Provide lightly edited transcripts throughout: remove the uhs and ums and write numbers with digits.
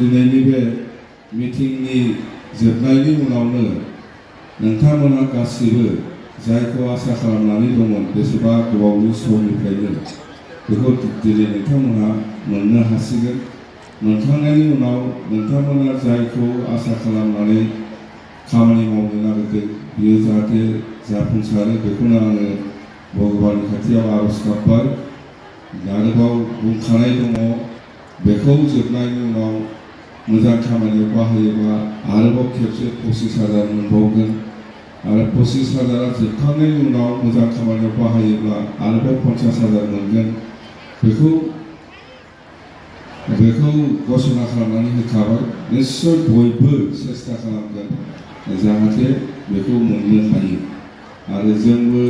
दिनैनि बे मिटिंनि जोबनायनि उनावनो नोंथांमोना गासिबो जायखौ आसा खालामनानै दंमोन बेसेबा गोबावनि समनिफ्रायनो बेखौ दिनै नोंथांमोना मोननो हासिगोन। मोनखांनायनि उनाव नोंथांमोना जायखौ आसा खालामनानै खामानि मावनो नागिरदों बियो जाहाथे जाफुंसारो बेखौनो आङो भगबाननि खाथियाव आरज गाबबाय। आरोबाव बुंखानाय दङ बेखौ जोबनायनि उनाव मोजां खामानियाव बाहायोब्ला आरोबाव खेबसे 25,000 मोनबावगोन आरो 25,000 जोबखांनायनि उनाव मोजां खामानियाव बाहायोब्ला आरोबाव 50,000 मोनगोन। बेखौ घोषणा खालामनानै होखाबाय। निश्चय बयबो सेस्था खालामगोन जाहाथे बेखौ मोननो हायो आरो जोंबो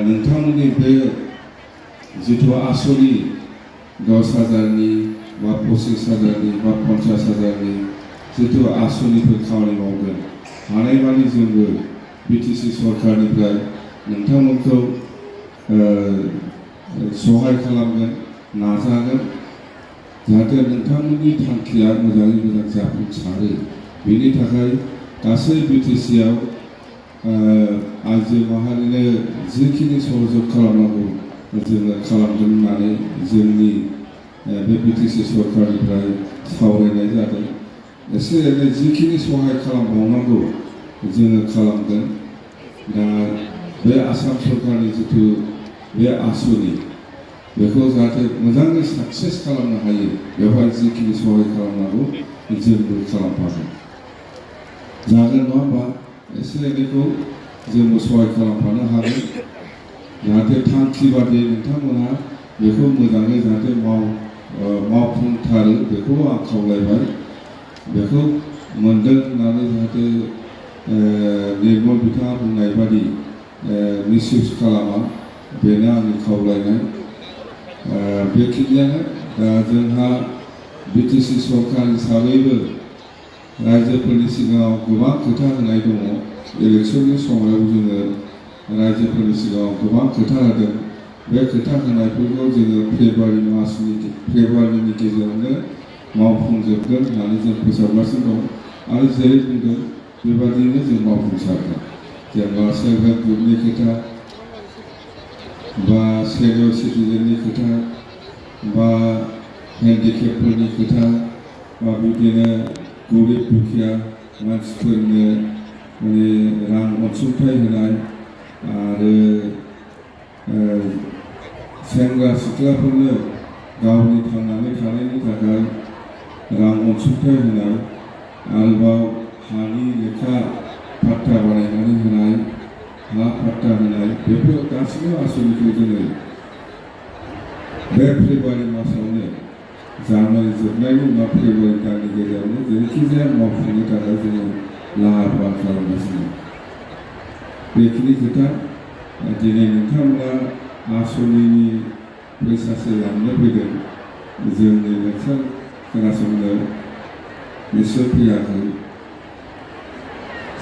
नोंथांमोननि बे जिथु आसनि 10,000नि बा 25,000नि बा 50,000नि जिथु आसनिफोर खामानि मावगोन हानायमानि जोंबो बिटिसि सरकारनिफ्राय नोंथांमोनखौ सहाय खालामगोन नाजागोन जाहाथे नोंथांमोननि थांखिया मोजाङै मोजां जाफुंसारो। बेनि थाखाय गासै बिटिसिआव आइजो माहारिनो जिखिनि सहयोग खालामनांगौ जोङो खालामगोन होननानै जोंनि बे बिटिसि सरकारनिफ्राय सावरायनाय जादों। एसे एनै जिखिनि सहाय खालामबावनांगौ जोङो खालामगोन। दा बे आसाम सरकारनि जिथु बे आसनि बेखौ जाहाथे मोजाङै साक्सेस खालामनो हायो बेवहाय जिखिनि सहाय खालामनांगौ जोंबो खालामफागोन। जागोन नङा होमबा? एसे एनैखौ जोंबो सहाय खालामफानो हागोन जाहाथे थांखि बादियै नोंथांमोना बेखौ मोजाङै जाहाथे मावफुंथारो बेखौ आं खावलायबाय। बेखौ मोनदों होननानै जाहाथे निर्मल बिथाङा बुंनाय बादि मिसइउज खालामा बेनो आंनि खावलायनाय। बेखिनियानो दा जोंहा बिटिसि सरकार हिसाबैबो रायजोफोरनि सिगाङाव गोबां खोथा होनाय दङ। इलेक्सननि समाव जोङो रायजोफोरनि सिगाङाव गोबां खोथा होदों। बे खोथा होनायफोरखौ जोङो फेब्रुवारिनि गेजेरावनो मावफुंजोबगोन होननानै जों फोसावगासिनो दं आरो जेरै बुंदों बेबादिनो जों मावफुंसारगोन। जेनेबा सेल्फ हेल्प ग्रुपनि खोथा बा सिनियर सिटिजेननि खोथा बा हेन्डिकेपफोरनि खोथा बा बिदिनो गरिब दुखिया मानसिफोरनो माने रां अनसुंथाइ होनाय आरो सेंग्रा सिख्लाफोरनो गावनि थांनानै थानायनि थाखाय रां अनसुंथाइ होनाय आरोबाव हानि लेखा पाट्टा बानायनानै होनाय हा पाट्टा होनाय बेफोर गासैबो आसनिखौ जोङो बे फेब्रुवारि मासावनो जानुवारि जोबनायनि उनाव फेब्रुवारि दाननि गेजेरावनो जेरैखिजाया मावफुंनो थाखाय जोङो लाहार फाहार खालामगासिनो। बेखिनि खोथा दिनै नोंथांमोना आसनिनि फैसासो लांनो फैदों जोंनि लेक्सार खोनासंनो निस्सय फैयाखै।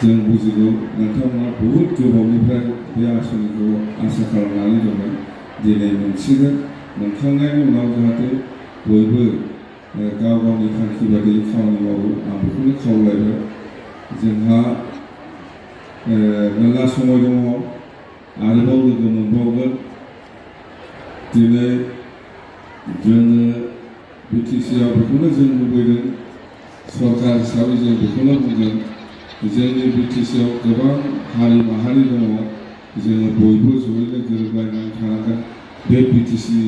जों बुजिगौ नोंथांमोना बहुद गोबावनिफ्राय बे आसनिखौ आसा खालामनानै दंमोन। दिनै मोनसिगोन। मोनखांनायनि उनाव जाहाथे बयबो गाव गावनि थांखि बायदि खामानि मावो आं बेखौनो खावलायबाय। जोंहा मेरला समय दङ आरोबाव लोगो मोनबावगोन। दिनै जोङो बिटिसिआव बेखौनो जों लुबैदों सरकार हिसाबै जों बेखौनो बुंगोन जोंनि बिटिसिआव गोबां हारि माहारि दङ। जोङो बयबो जयैनो गोरोबलायनानै थानांगोन। बे बिटिसि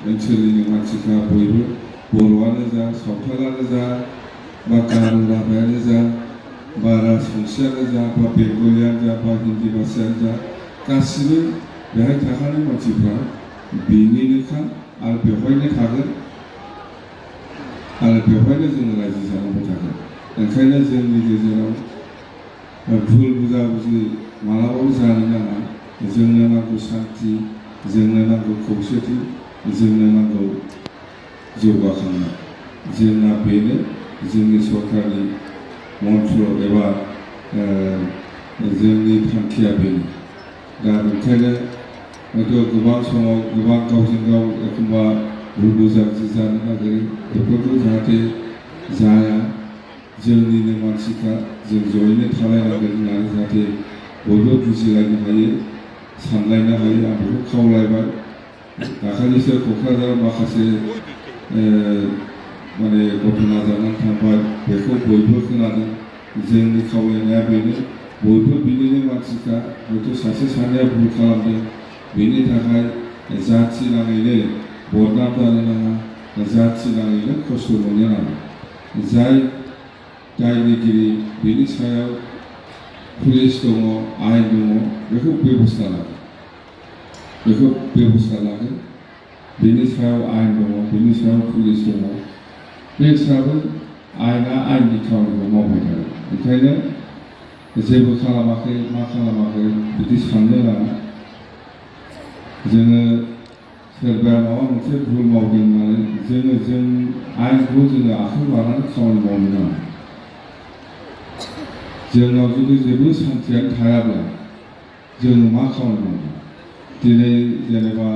ओनसोलनि मानसिफ्रा बयबो बर'आनो जा सावथालानो जा बा गार' राभायानो जा बा राजबंसियानो जा बा बेंगलियानो जा बा हिन्दी भाषायानो जा गासिबो बेहाय थाखानाय मानसिफ्रा बेनिनोखा आरो बेवहायनो थागोन आरो बेवहायनो जोङो रायजो जालांबाय थागोन। ओंखायनो जोंनि गेजेराव भुल बुजाबुजि मालाबाबो जानो नाङा। जोंनो नांगौ सान्थि, जोंनो नांगौ खौसेथि, जोंनो नांगौ जौगाखांनाय। जोंना बेनो जोंनि सरकारनि मन्त्र एबा जोंनि थांखिया बेनो। दा ओंखायनो हयथ' गोबां समाव गोबां गावजों गाव एखनबा भुल बुजाबुजि जानो नागिरो बेफोरखौ जाहाथे जाया जोंनिनो मानसिफ्रा जों जयैनो थालायनांगोन होननानै जाहाथे बयबो बुजिलायनो हायो सानलायनो हायो आं बेखौ खावलायबाय दाखालिसो क'क्राझाराव माखासे माने घटना जानानै थांबाय बेखौ बयबो खोनादों जोंनि खावलायनाया बेनो बयबो बिनिनो मानसिफ्रा हयथ' सासे सानैया भुल खालामदों बेनि थाखाय जाथि नाङैनो बदनाम जानो नाङा जाथि नाङैनो खस्थ' मोननो नाङा जाय दायनिगिरि बेनि सायाव पुलिस दङ आयेन दङ बेखौ बेबस्था लागोन बेनि सायाव आयेन दङ बेनि सायाव पुलिस दङ बे हिसाबै आयेना आयेननि खामानिखौ मावबाय थागोन ओंखायनो जेबो खालामाखै मा खालामाखै बिदि साननो नाङा जोङो सोरबा माबा मोनसे भुल मावदों होननानै जों आयेनखौ जोङो आखायाव लानानै खामानि मावनो नाङा जोंनाव जुदि जेबो सान्थियानो थायाब्ला जोङो मा खामानि मावनो दिनै जेनेबा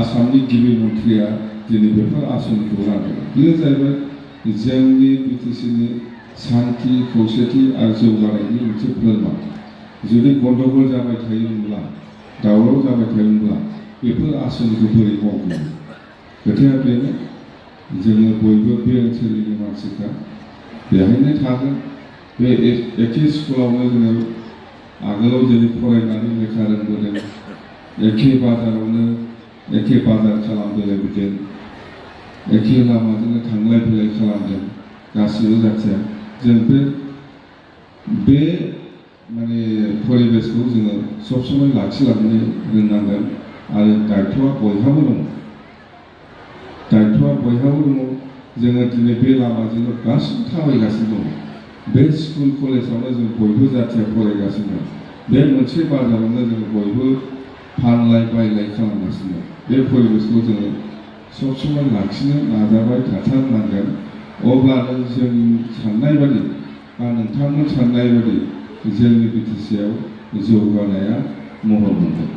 आसामनि गिबि मन्थ्रिया दिनै बेफोर आसनिखौ लादों बेयो जाहैबाय जोंनि बिटिसिनि शान्ति खौसेथि आरो जौगानायनि मोनसे फोरमान जुदि गन्दगल जाबाय थायोमोनब्ला दावराव जाबाय थायोमोनब्ला बेफोर आसनिखौ बोरै मावगोन खोथाया बेनो जोङो बयबो बे ओनसोलनि मानसिफ्रा बेहायनो थागोन बे एखे स्कुलावनो जोङो आगोलाव जेरै फरायनानै लेखा रोंबोदों एखे बाजारावनो एखे बाजार खालामबोदों एखे लामाजोंनो थांलाय फैलाय खालामदों गासिबो जाथिया जों बे माने परिबेसखौ जोङो सब समय लाखिलांनो रोंनांगोन आरो दायथ'आ बयहाबो दङ जोङो दिनै बे लामाजोंनो गासिबो थाबायगासिनो दङ बे स्कुल कलेजावनो जों बयबो जाथिया फरायगासिनो दं बे मोनसे बाजारावनो जों बयबो फानलाय बायलाय खालामगासिनो दं बे परिबेसखौ जोङो सब समय लाखिनो नाजाबाय थाथारनांगोन अब्लानो जों साननाय बादि बा नोंथांमोन साननाय बादि जोंनि बिटिसिआव जौगानाया महर मोनगोन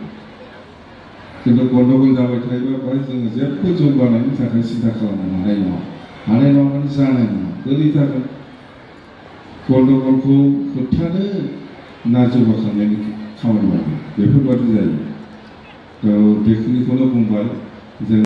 खिन्थु गन्दगल जाबाय थायोबा बेहाय जोङो जेबो जौगानायनि थाखाय सिन्था खालामनो हानाय नङा माने जानाय नङा बोरै जागोन गन्दगलखौ होबथानो ना जौगाखांनायनि खामानि मावगोन बेफोरबादि जायो बेखिनिखौनो बुंबाय जों